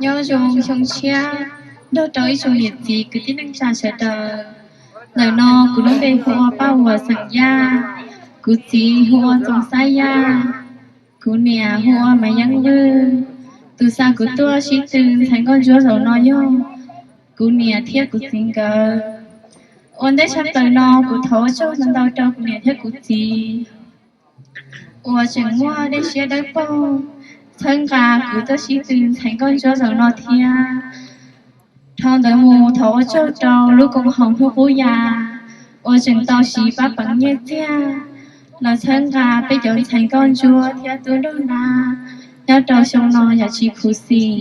Nyob zoo xyoo tshiab nrog rau ib tsoom niam txiv kwv tij neej tsa sawv daws. Ntawm no kuv lub npe hu ua Paj Huas xeem Yaj, kuv txiv hu ua Txoov Xab Yaj, kuv niam hu ua Maiv Yeeb Vwj. Tus xa kuv tuaj sib tw ntxhais nkauj ntsuab zaum no yog kuv niam thiab kuv txiv nkawd. Ua ntej tshaj plaws no kuv thov ua tsaug ntau ntau rau kuv niam thiab kuv txiv uas tseem muaj dej siab dawb paug txhawb nqa kuv tuaj sib tw ntxhais nkauj ntsuab zaum no thiab. Dhau ntawd mus thov ua tsaug rau lub koom haum Hnub Qub Yas uas tseem tau siv pab peev nyiaj txiag los txhawb nqa peb cov ntxhais nkauj ntsuab thiab tub nraug nab nyob rau xyoo no yam tsis khuv xim.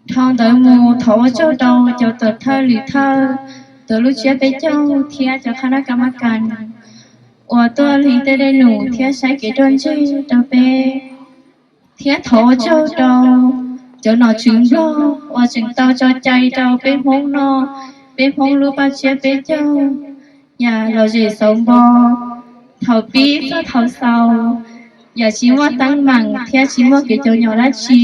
Dhau ntawd mus thov ua tsaug rau cov tuam thawj lwm thawj, tuam lub tsiab peb caug thiab cov khab nab ka mab kas uas tuaj hli tej dej num thiab saib kev ruaj ntseg rau peb. Thiab thov ua tsaug rau cov nom tswv Nplog uas tseem tau tso cai rau peb Hmoob no, peb Hmoob lub paj tsiab peb caug yam lom zem xauv npo thaum pib txog thaum xaus, yam tsis muaj teeb meem thiab tsis muaj kev cov nyom dab tsi.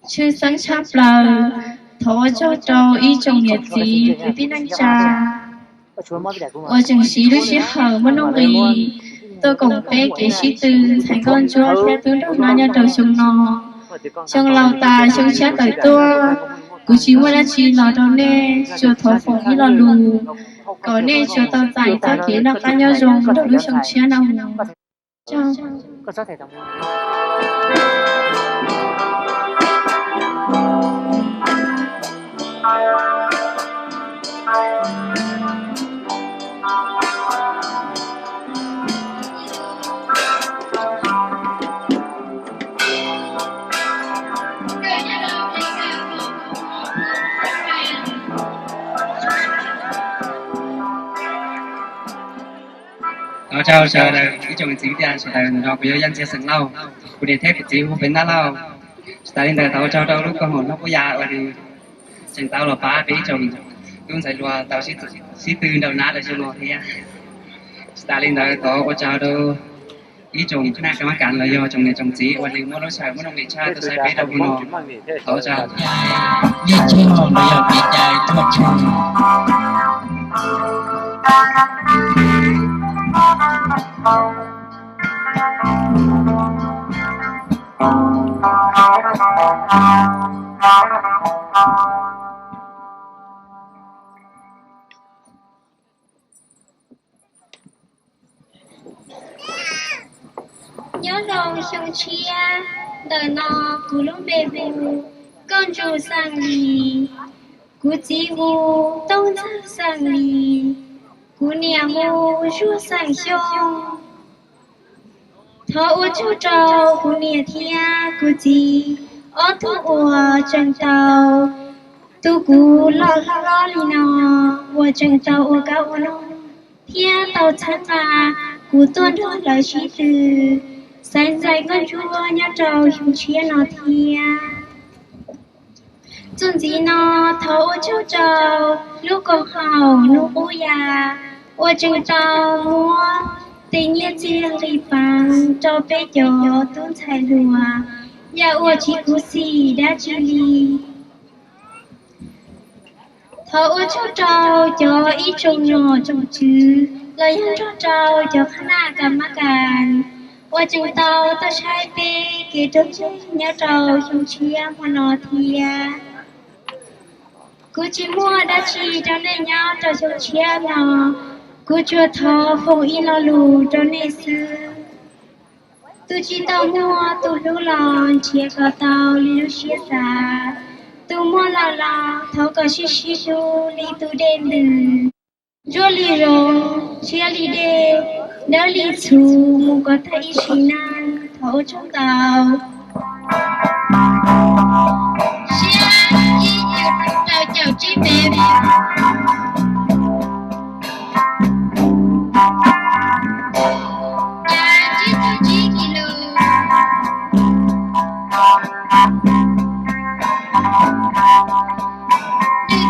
Tshwj xeeb tshaj plaws, thov ua tsaug rau ib tsoom niam txiv kwv tij neej tsa uas tseem siv lub sij hawm muaj nuj nqis tuaj koom peb kev sib tw ntxhais nkauj ntsuab thiab tub nraug nab nyob rau xyoo no. Xyoo laus tas xyoo tshiab tawm tuaj, kuv tsis muaj dab tsi los rau nej, tsuas thov foom ib lo lus kom nej tsuas tau txais txoj kev noj qab nyob zoo nrog lub xyoo tshiab no mus. Thov ua tsaug sawv daws ib tsoom txiv tias sawv daws no kuv yog Yaj Ntxhiab xeem Lauj, kuv niam thiab kuv txiv hu Peb Nab Lauj. Tsis tas li ntawd thov ua tsaug rau lub koom haum Hnub Qub Yas uas nws tseem tau los pab peb ib tsoom tub ntxhais hluas tau sib tw nraum nab lawm xyoo no thiab. Tsis tas li ntawd thov ua tsaug rau ib tsoom khab nab ka mab kas los yog tsoom niam tsoom txiv uas nws muaj lub sij hawm muaj nuj nqis tshaj tuaj saib peb rau hmo no. Thov ua tsaug. Yog tshog los yog kev cai tuaj tshog. Nyob zoo xyoo tshiab, ntawm no kuv lub npe hu Nkauj Ntsuag xeem Lis, kuv txiv hu Tooj Ntxawg xeem Lis, kuv niam hu Zuag xeem Xyooj. Thov ua tsaug rau kuv niam thiab kuv txiv ob tug uas tseem tau tu kuv loj hlob li no, uas tseem tau ua kab ua noog thiab tau txhawb nqa kuv tuaj nrog lawv sib tw xaiv ntxhais nkauj ntsuab nyob rau xyoo tshiab no thiab. Txuas ntxiv no thov ua tsaug rau lub koom haum Hnub Qub Yas uas tseem tau muab tej nyiaj txiag nqi peev rau peb cov tub ntxhais hluas yam uas tsis khuv xim dab tsi li. Thov ua tsaug rau cov ib tsoom nom tsoom tswv los yog nrog rau cov khab nab ka mab kas uas tseem tau tuaj saib peb kev ruaj ntseg nyob rau xyoo tshiab hmo no thiab. Kuv tsis muaj dab tsi rau nej nyob rau xyoo tshiab no, kuv tsuas thov foom ib lo lus rau nej xwb. Tus tsis tau muaj tus hlub los nrhiav kom tau li lub siab xav, tus muaj lawm los thov kom sib sib hlub li tus dej ntws, zuaj li zoov, siab li dej, dawb li txhuv mus kom tag ib sim neej. Thov ua tsaug ntau. Siab ib cuv rau caum tsib peb, cav tsib tug tsib kis lus,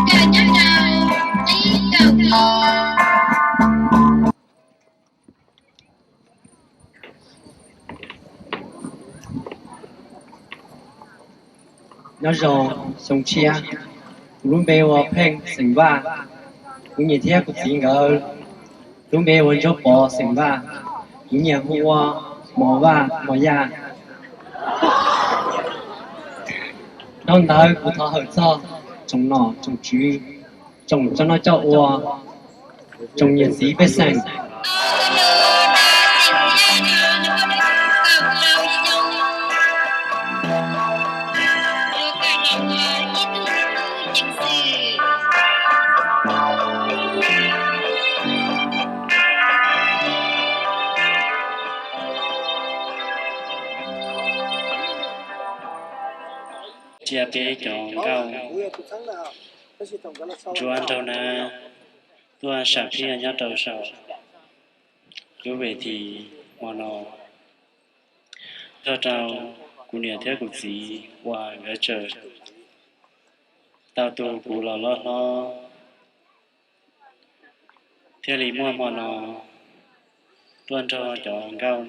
nws kawm nyob rau qib kaum ib. Nyob zoo xyoo tshiab, kuv lub npe ua Pheej xeem Vaj. Kuv niam thiab kuv txiv nkawd lub npe ua Ntsuab Pov xeem Vaj. Kuv nyiam hu ua Mos Vaj Mos Yaj. Dhau ntawd kuv thov hawm txog tsoom nom tsoom tswv, tsoom coj noj coj ua, tsoom niam txiv pej xeem. Cia peb cov nkauj ntsuab nraug nab tuaj sam phiaj nyob rau saum lub ves this hmo no, nrog rau kuv niam thiab kuv txiv uas nkawd tseem tau tu kuv los loj hlob, thiaj li muaj hmo no tuaj nrog cov nkauj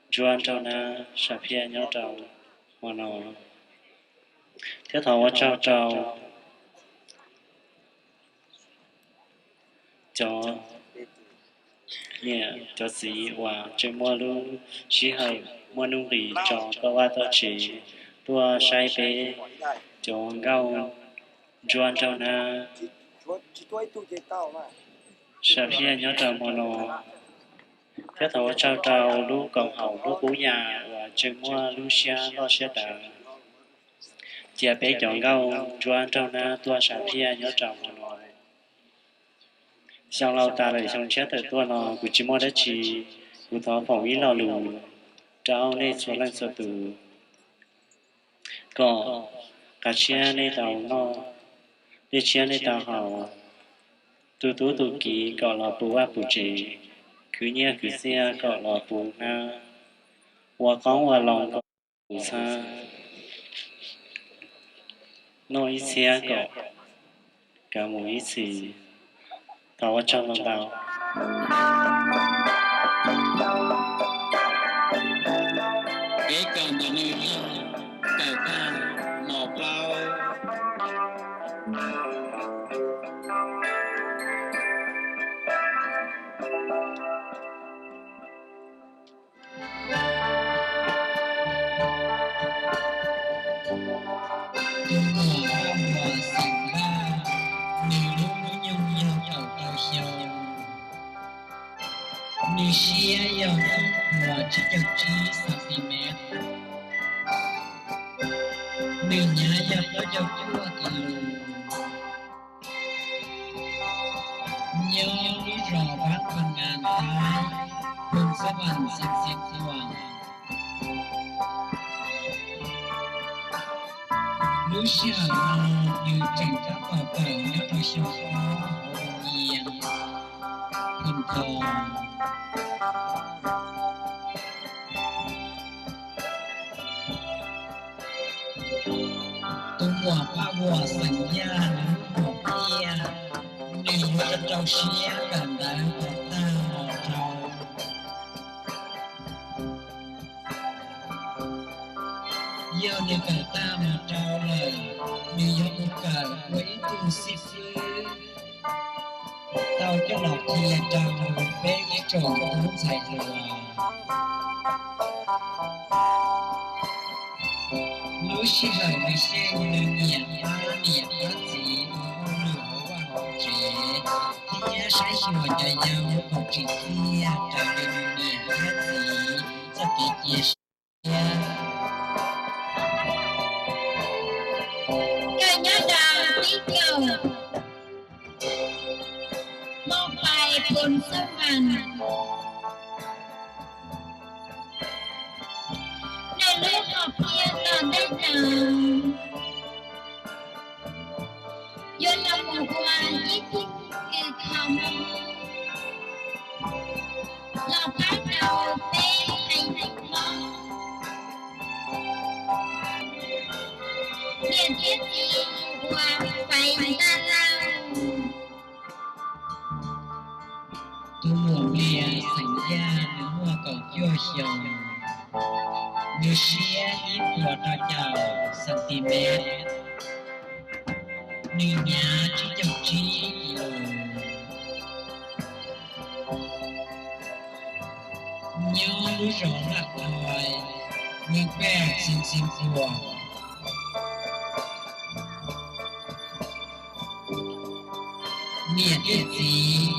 ntsuab nraug nab sam phiaj nyob rau hmo no, thiab thov ua tsaug rau cov niam cov txiv uas tseem muaj lub sij hawm muaj nuj nqis tso toj vaj toj tsev tuaj saib peb cov nkauj ntsuab nraug nab sam phiaj nyob rau hmo no, thiab thov ua tsaug rau lub koom haum lub qub yas uas tseem muaj lub siab loj siab dav cia peb cov nkauj ntsuab nraug nab tuaj sam phiaj nyob rau hmo no. Xyoo laus tas lawm xyoo tshiab tawm tuaj no kuv tsis muaj dab tsi, kuv thov foom ib lo lus rau nej txhua leej txhua tus kom qab tshiab nej tau noj, dej tshiab nej tau haus, tus tub tus kiv kom los puv vaj puv tsev, khwv nyiaj khwv txiaj kom los puv hnab, ua qoob ua loo kom puv txhab, noj ib txhiab kom kav mus ib txhis. Thov ua tsaug ntau ntau. Peb kawm ntawm nws yog kawm tag mos plaub. Tus muam Vaj Muas xeem Vaj, nws lub hnub nyoog yog kaum rau xyoo. Nws siab yog ob puas tsib caug tsib centimeter. Nws hnyav yog plaub caug cuaj kis lus. Nyob lub zos Vaj Pha Nkas Ntaib, Phoos Xab Vas, xeev Xiav Khuam. Lub sij hawm no nws tseem tab tom kawm nyob rau xyoo ob hauv nyias Phoos Thos. Tus muam Paj Vuas xeem Yaj, nws lub muam Tiaj, nws yuav rau siab kawm ntawv kom tag los rau. Yog nws kawm tag mus rau lawm, nws yuav mus kawm ua ib tug xib fwb tau coj los qhia rau peb ib tsoom tub ntxhais hluas. Lub sij hawm nws xyeej nws nyiam pab niam pab txiv ua hauj lwm hauv vaj hauv tsev thiab saib xyuas cov yau kom tsim txiaj raws li nws niam thiab txiv txoj kev cia siab. Kawm nyob rau tib kaum Moob Pais, Phoos Xab Vas. Nws lub hom phiaj tom ntej no yuav los mus ua ib tug kws kho mob los pab rau peb haiv neeg Hmoob. Niam thiab txiv hu ua Pais Ntaj Lauj. Tus muam Nplias xeem Yaj, nws muaj kaum cuaj xyoos. Nws siab ib puas rau caum centimeter, nws hnyav tsib caug tsib kis lus. Nyob lub zos Laj Thoi, nws pej xeem xeem Tuam. Niam thiab txiv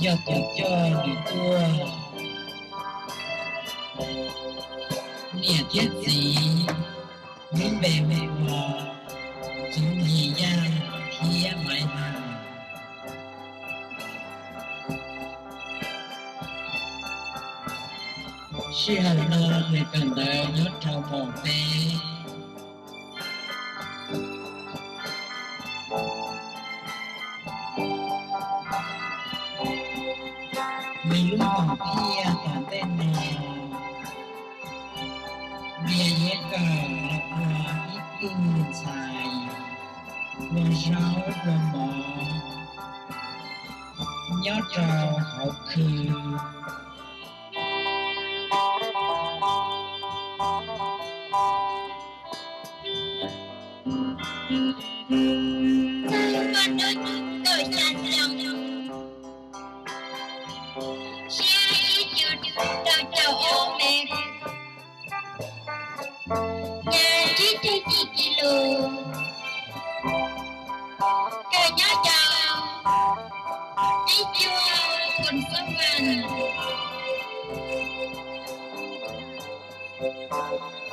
yog tus coj nws tuaj. Niam thiab txiv lub npe hu ua Txoov Yim Yaj thiab Maiv Haj. Sij hawm no nws kawm ntawv nyob rau mos peb. Nws lub hom phiaj tom ntej no, nws yuav kawm los ua ib tug ntxhais ua zaub ua mov nyob rau hauv khw. Txog ntua hnub kaum xya xyoo, siab ib cuv rau caum ob mev, hnyav tsib caug yim kis lus, kawm nyob rau ib cuab Phoo Xoob Vaj.